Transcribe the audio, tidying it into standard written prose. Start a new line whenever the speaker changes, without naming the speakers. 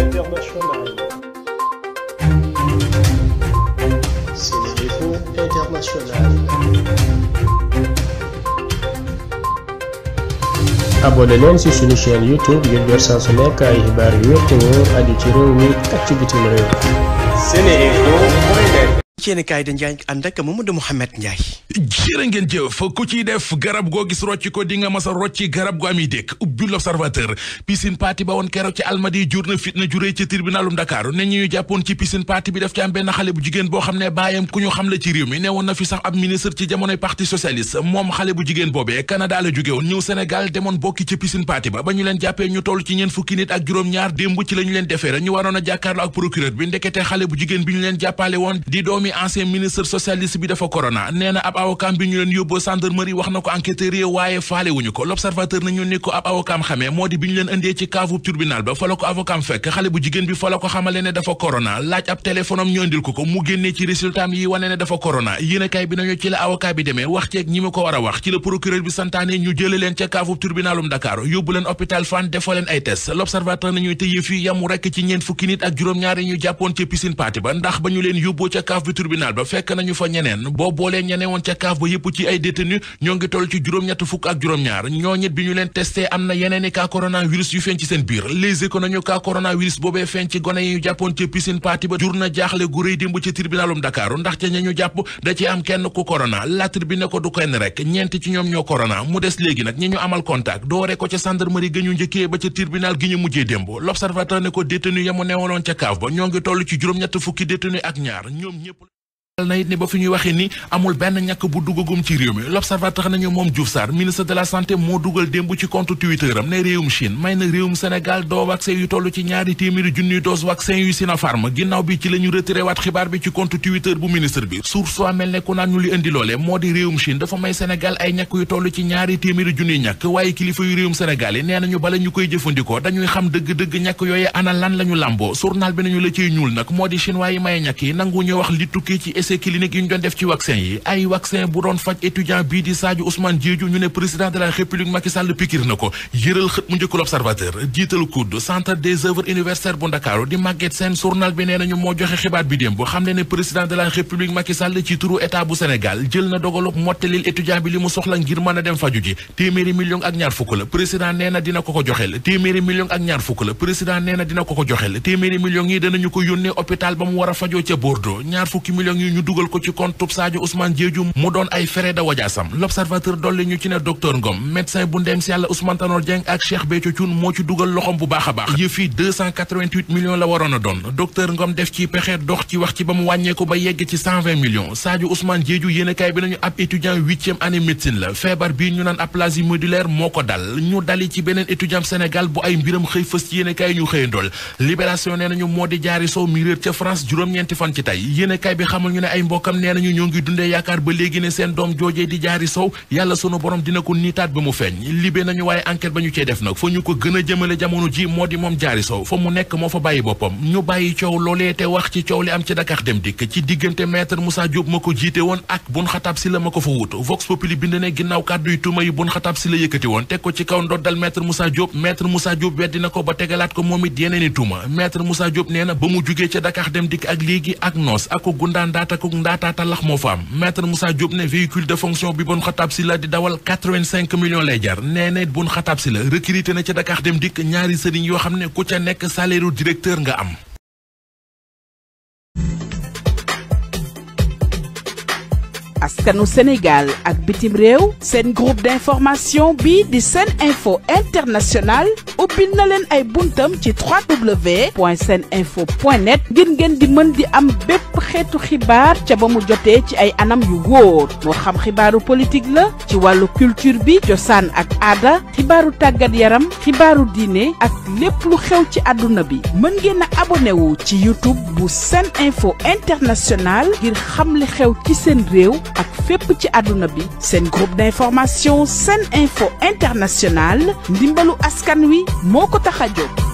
internationale. Sénéinfo International. abonné leen ci suñu chaîne YouTube ngir jot saa su nekk ay xibaar yu wér te wóor aju ci réew mi ak ci bitim réew. Sénéinfo.net.
yéen kaay dañ jaay ànd ak Mamadou Mouhamed Ndiaye.
jërë ngeen jëf ku ciy def garab goo gis rocci ko di nga mas a rocci garab gu ami dëkk ubbi l'Observateur piscine party ba woon keroog ci Almadies jur na fitna juree ci tribunalum Dakar ne ñu jàppoon ci piscine party bi daf ci am benn xale bu jigéen boo xam ne baayam ku ñu xam la ci réew mi ne woon na fi sax ab ministre ci jamonoy parti socialiste moom xale bu jigéen boobee Canada la jóge woon ñëw Sénégal demoon bokki ci piscine party ba ñu leen jàppee ñu toll ci ñeen fukki nit ak juróom-ñaar démb ci la ñu leen defeere ñu waroon a jàkkaarloo ak procureur bi ndekete xale bu jigéen bi ñu leen jàppale woon di doomi ancien ministre socialiste bi dafa corona nee na ab avocat bi ñu leen yóbboo gendarmerie wax na ko enquêteur yi waaye faale wuñu ko l'Observateur nañu ni ko ab avocat xamee moo di bi ñu leen indee ci caavu tribunal ba fa la ko avocat fekk xale bu jigéen bi fa la ko xamale ne dafa corona laaj ab téléphone am ñu indil ko mu génnee ci résultat yi wane ne dafa corona yéenekaay bi nañu ci la avocat bi demee wax ceeg ñi mu ko war a wax ci la procureur bi santaane ñu jële leen ca caavu tribunalum Dakar yóbbu leen hôpital Fann defoo leen ay test l'Observateur nañu te yëf yi yamu rekk ci ñeent fukki nit ak juróom-ñaar yi ñu jàppoon ca piscine party ba ndax ba ñu leen yóbboo ca caavu tribunal ba fekk nañu fa ñeneen boo boolee ñene woon ca kaaf ba yëpp ci ay détenu ñoo ngi toll ci juróom-ñett fukk ak juróom-ñaar ñoo ñit bi ñu leen testé am na yeneen i cas coronavirus yu feeñ ci seen biir Les Échos nañu cas coronavirus boobee feeñ ci gone yi ñu jàppoon ci piscine party ba jur na jaaxle gu rëy démb ci tribunalum Dakar ndax ca ña ñu jàpp da ci am kenn ku corona La Tribune ko du kenn rek ñeent ci ñoom ñoo corona mu des léegi nag ñi ñu amal contact doore ko ca gendarmerie ga ñu njëkkee ba ca tribunal gi ñu mujjee démb L'Observateur ne ko détenu ya mu neewaloon ca kaaf ba ñoo ngi toll ci juróom-ñett fukki détenu ak ñaar ñoom ñëpp na it ni ba fi ñuy waxee ni amul benn ñàkk bu duggagum ci réew mi l'Observateur nañu moom Diouf Sarr ministre de la santé moo dugal démb ci compte Twitter am ne réewum Chine may na réewum Sénégal doo vaccin yu toll ci 200 000 dose vaccin yu Sinopharm ginnaaw bi ci la ñu retiré waat xibaar bi ci compte Twitter bu ministre bi source a mel ne ku naan ñu li indi loole moo di réewum Chine dafa may Sénégal ay ñàkk yu toll ci 200 000 ñàkk waaye kilifa yu réewum Sénégal yi nee nañu bala ñu koy jëfandikoo dañuy xam dëgg-dëgg ñàkk yooye ana lan la ñu làmboo journal bi nañu la ciy ñuul nag moo di chinois yi maye ñàkk yi nangu ñu wax li tukkee ci essai clinique yi ñu doon def ci vaccin yi ay vaccin bu doon faj étudiant bii di Sadio Ousmane Diédhiou ñu ne président de la République Macky Sall pikir na ko yëral xët mu njëkk l'Observateur jiital COUD centre des œuvres universitaires bu Ndakaaru di Maguette Sène journal bi nee nañu moo joxe xibaar bi démb xam ne président de la République Macky Sall ci turu état bu Sénégal jël na dogalub mottalil étudiant bi li mu soxla ngir mën a dem faju ji téeméeri million ak ñaar fukk la président nee na dina ko ko joxel téeméeri million ak ñaar fukk la président nee na dina ko ko joxel téeméeri millions yi danañu ko yónnee hôpital ba mu war a fajoo ca Bordeaux ñaar fukki millions yi ñu dugal ko ci compte Sadio Ousmane Diédhiou mu doon ay frais de wajaasam l'Observateur dolli ñu ci ne docteur Ngom médecin bu ndem si yàlla Ousmane Tanor Dieng ak Cheikh Béthio Thioune moo ci dugal loxom bu baax a baax yëfi 288 millions la waroon a doon docteur Ngom def ci pexe dox ci wax ci ba mu wàññeeku ba yegg ci 120 millions Sadio Ousmane Diédhiou yéenekaay bi nañu ab étudiant 8e année médecine la feebar bii ñu naan aplasie médullaire moo ko dal ñu dali ci beneen étudiant Sénégal bu ay mbiram xëy fës ci yéenekaay ñu xëyandool Libération nee nañu moo di Diary Sow mi réer ca France juróom-ñeenti fan ci tey yéenekaay bi xamal ñu ne ay mbokkam nee nañu ñoo ngi dundee yaakaar ba léegi ne seen doom joojee di Diary Sow yàlla sunu borom dina ko niitaat ba mu feeñ libé nañu waaye enquête ba ñu cee def nag fa ñu ko gën a jëmale jamono ji moo di moom Diary Sow fa mu nekk moo fa bàyyi boppam ñu bàyyi coow loolee te wax ci coow li am ci Dakar Dem Dikk ci diggante maître Moussa Diop ma ko jiite woon ak Boun Khatab Sylla ma ko fa wut Vox Populi bind ne ginnaaw kàddu yu tuuma yi Boun Khatab Sylla yëkkati woon teg ko ci kaw ndoddal maître Moussa Diop weddi na ko ba tegalaat ko moom it yeneen i tuuma maître Moussa Diop nee na ba mu jugee ca Dakar Dem Dikk ak léegi ak noos ak ko gundaan daata ko ndaataata lax moo fa am maître Moussa Diop ne véhicule de fonction bi Boun Khatab Sylla di dawal 85 millions lay jar nee na Boun Khatab Sylla recruté na ca Dakar Dem Dikk ñaari sëriñ yoo xam ne ku ca nekk salaire directeur nga am.
askanu Sénégal ak bitim réew seen groupe d'information bi di Sénéinfo International ubbil na leen ay buntam ci www.seninfo.net ngir ngeen di mën di am bépp xeetu xibaar ca ba mu jotee ci ay anam yu wóor moo xam xibaaru politique la ci wàllu culture bi cosaan ak aada xibaaru tàggat yaram xibaaru diine ak lépp lu xew ci àdduna bi mën ngeen a abonné wu ci YouTube bu Sénéinfo International ngir xam li xew ci seen réew ak fépp ci àdduna bi seen groupe d'information Sénéinfo International ndimbalu askan wi moo ko tax a jóg